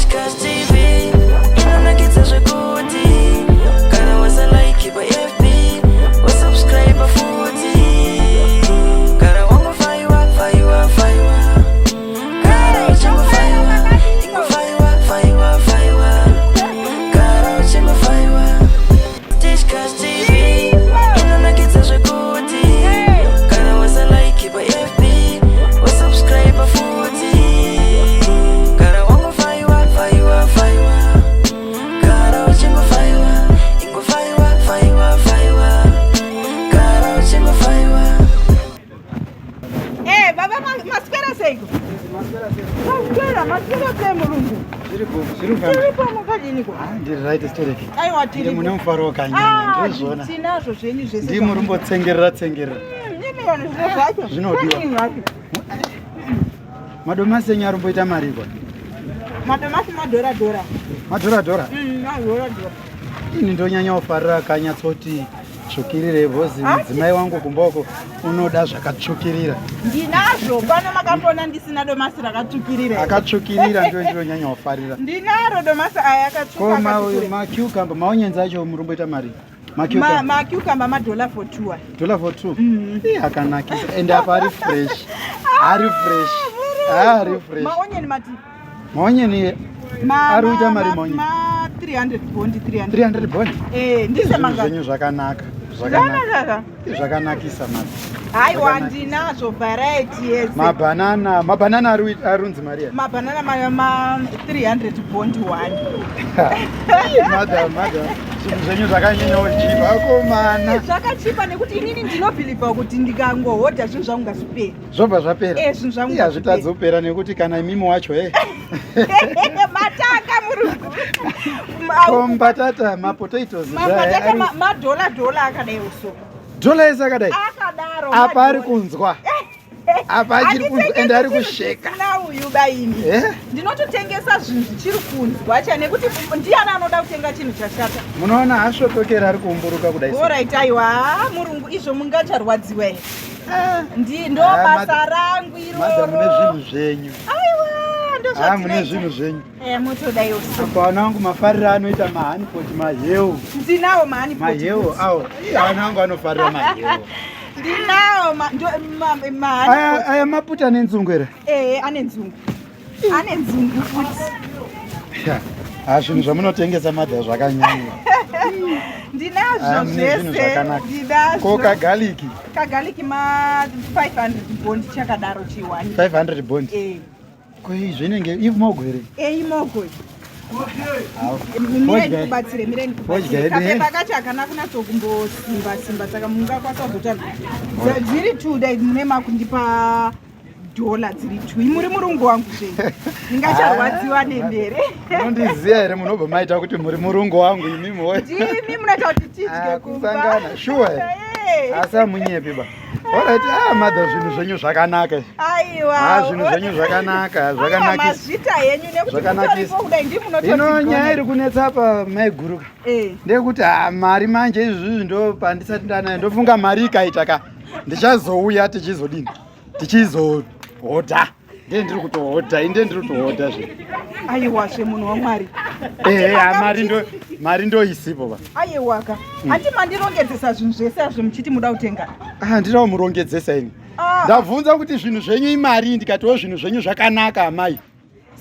Tichkach TV inonakidza zvekuti kana wasalike paFB wasubscribe futi kana wangofaiwa faiwa faiwa kana uchingofaiwa ingofaiwa faiwa faiwa kana uchingofaiwa. Tichkach TV inonakidza zvekuti kana wasalike paFB wasubscribe futi kana wangofaiwa faiwa faiwa kana uchingofaiwa ingofaiwa faiwa faiwa kana uchingofaiwa. Eh, baba, maswera seiko? Maswera, maswera sei, murungu? Zviri kufamba. Tiripo, makadiniko? Ndiri right, stereki. Aiwa, Ndiri tiripo. mune mufaro wakanyanya. Ah, ndozvona. Tinazvo zvenyu zvese. Ndimi murumbotsengerera tsengerera. Ndimione zviro zvacho. Zvinodiwa. Zvadini zvacho? Madomasi enyu arumboita mariko? Madomasi madhora dhora. Madhora dhora? Madhora dhora. Ini ndonyanya kufarira akanyatsoti tsvukirire because mudzimai wangu kumba uko unoda zvakatsvukirira. Ndinazvo pano, makambona ndisina domasi rakatsvukirira here? Akatsvukirira ndo ndinonyanya kufarira. Ndinaro domasi aya akatsvuka. Ko akati kure. macucumber, maonions acho murumboita mari? Macucumber. Macucumber madollar for two. Dollar for two. Ih, akanakisa, ende apa ari fresh, ari fresh, ari fresh. Maonion mati? Maonion ari kuita mari maonion? Ma 300 bond, 300. 300 bond. Eh, ndise Zvinhu manga. zvenyu zvakanaka, zvakanaka. Zvakanaka. Zvakanakisa mari. Haiwa. Zvakanaka. Ndinazvo variety yese. Mabhanana, mabhanana arunzi mari? Mabhanana ma 300 bond one. Madam, madam, zvinhu zvenyu zvakanyanya kuchipa, akomana. Zvakachipa nekuti inini ndinobhilivha kuti ndikangohodha zvinhu zvangu ngazviperi. Zvobva zvapera. Eh, zvinhu zvangu Iye, hazvitadzi kupera nekuti kana imimi wacho e Matanga, murungu. Ko mbatata, mapotatoes? Mapatata madhola dhola akadai uso. Dhola ese akadai? Akadaro. Apa ari madhola. kunzwa, apa achiri kunzwa, ende ari kusheka. Na uyu baini. Eh? Ndinototengesa zvinhu zvichiri kunzwa cha nekuti ndiani anoda kutenga chinhu chashata? Munoona asvotokera, ari kuumburuka kudai so. Alright, aiwa murungu, izvo mungacharwadziwa here? Ndo Ah, basa rangu Madam, mune iroro. zvinhu zvenyu. Aiwa. Ah, mune Ndozvatinoita. zvinhu zvenyu. Eh, motodai uso. Apa vana vangu mafariro anoita mahoneypot, maheu. Ndinawo mahoneypot. Maheu awo. Ih, vana vangu vanofarira maheu. Ndinawo mahoneypot. Aya maputa nenzungu here? Eh, ane nzungu, ane nzungu futi. Ha, zvinhu zvamunotengesa, madha, zvakanyanya. Ndinazvo Ah, mune zvinhu zvese. zvakanaka. Ndinazvo. Ko kagarlic? Kagarlic ma 500 bond chakadaro chiwani. 500 bond? Eh. Ko zvinenge imogo here? Eh, imogo. Au. Mireni Fodya. kubatsire, mireni Fodya kubatsire. yedu, eh? Kapepa kacho hakana kunatsokumbosimba simba, saka mungakwanisa kuzotaura dziri two dai mune makundipa dhola dziri two. Muri murungu wangu zvenyu, ndingacharwadziwa nemhere? Munondiziva here? Munobva maita kuti muri murungu wangu imimi woye. Ndimi munoita kuti tidye Ah, kumba. kusangana sure. Eh. Asi hamunyepi ba. Alright, ah, madha, zvinhu zvenyu zvakanaka izvi. Aiwa. Ah, zvinhu zvenyu zvakanaka, zvakanakisa. Mazvita henyu nekuti Zvakanakisa. mutoripo kudai ndimi Ino nyaya iri munototigona. kunetsa apa, maiguruka, ndeyekuti ha, mari manje izvizvi ndo pandisati ndanayo. Ndofunga mari ikaita ka, ndichazouya tichizodini, tichizohodha. Ndiye ndiri kutohodha, inde ndiri kutohodha zve. Aiwazve, munhu waMwari. Ehe, ha, mari ndo isipo ba. Aiwaka, handi mandirongedzesa zvinhu zvese azvo muchiti muda kutenga? Ah, ndirawo murongedzesa ini. Ah. Ndabvunza kuti zvinhu zvenyu imari, ndikatiwo zvinhu zvenyu zvakanaka, amai.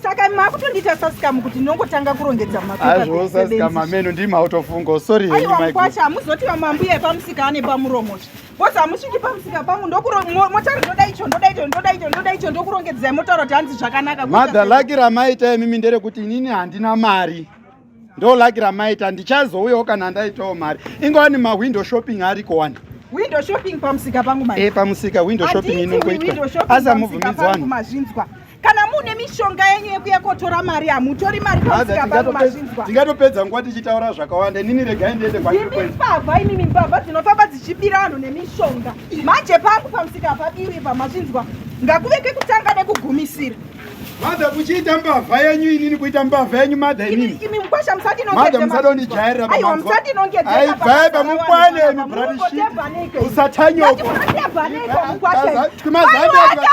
Saka makutondiita sasikamu kuti ndinongotanga kurongedza. Azvo sasikamu ameno, ndimi autofunga. Sorry henyu. Aiwa. Maiguru. Mukwasha, hamuzoti vamambuya pamusika ane pamuromozve bosi. Hamusviki pamusika pangu, motari ndoda icho, ndoda icho, ndoda icho, ndoda icho, ndokurongedzai, motaura kuti hanzi zvakanaka. Madha, lucky ramaita imimi nderekuti inini handina mari. Ndo lucky ramaita. Ndichazouyawo kana ndaitawo mari. Ingawani mawindow shopping ariko wani. Window shopping pamusika pangu manje? E, pamusika window shopping Handiti inongoitwa. window shopping Asi pamusika hamubvumidzwi pangu. vanhu. Mazvinzwa? Kana mune mishonga yenyu yekuya kotora mari, hamutori mari Madha, pamusika pangu. Mazvinzwa? tingatopedza nguva tichitaura zvakawanda. Inini regai ndiende kwandiri Imi kuenda. mbavha, imimi mbavha dzinofamba dzichibira vanhu nemishonga. Manje pangu pamusika hapabiwi pa, mazvinzwa? Ngakuve kekutanga nekugumisira. Madha, kuchiita mbavha yenyu, inini kuita mbavha yenyu, madha, inini? Imi mukwasha, Madha, musadondijairira. Aiwa, musadinongedzera. Aibvai pamukwane imi, bloody shit. Usatanyoko. Twimazambe. Mukwasha.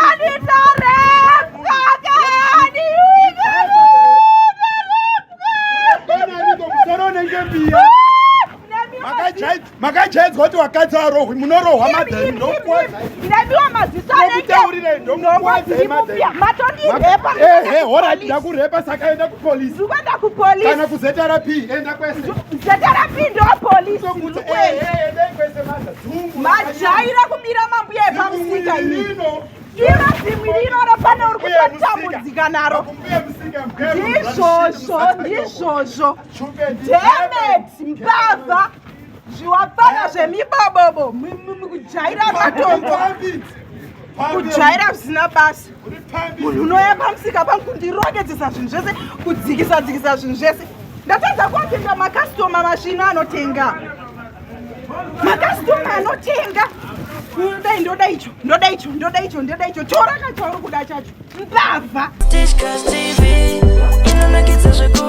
Ndakaudzwa kuti wakadzi arohwi, munorohwa madhani, ndokwadza. Ndabiwa maziso. Ndokutaurirai, ndokwadza madhani. Matondirepa. Ehe, alright, ndakurepa, saka enda kupolisi. Ndikuenda kupolisi. Kana kuZRP, enda kwese. ZRP ndo polisi. Ndokuti, ehe, endai kwese maza dzungu. Majaira kubira mambuya epamusika ini. Rino. Iro zimwe riroro pane uri kutotambudzika naro. Mbuya musika, mbuya. Ndizvozvo, ndizvozvo. Demet, mbavha, zviwapfana zvemibobobo, kujaira matombo, kujaira zvisina basa. Munhu unouya pamusika pangu kundirongedzesa zvinhu zvese, kudzikisa dzikisa zvinhu zvese. Ndatadza kuwatenga makasitoma masvino anotenga, makasitoma anotenga. Dai ndoda icho, ndoda icho, ndoda icho, ndoda icho. Tora kachauri kuda chacho, mbavha. Tichkach TV inonakidza zvekuti.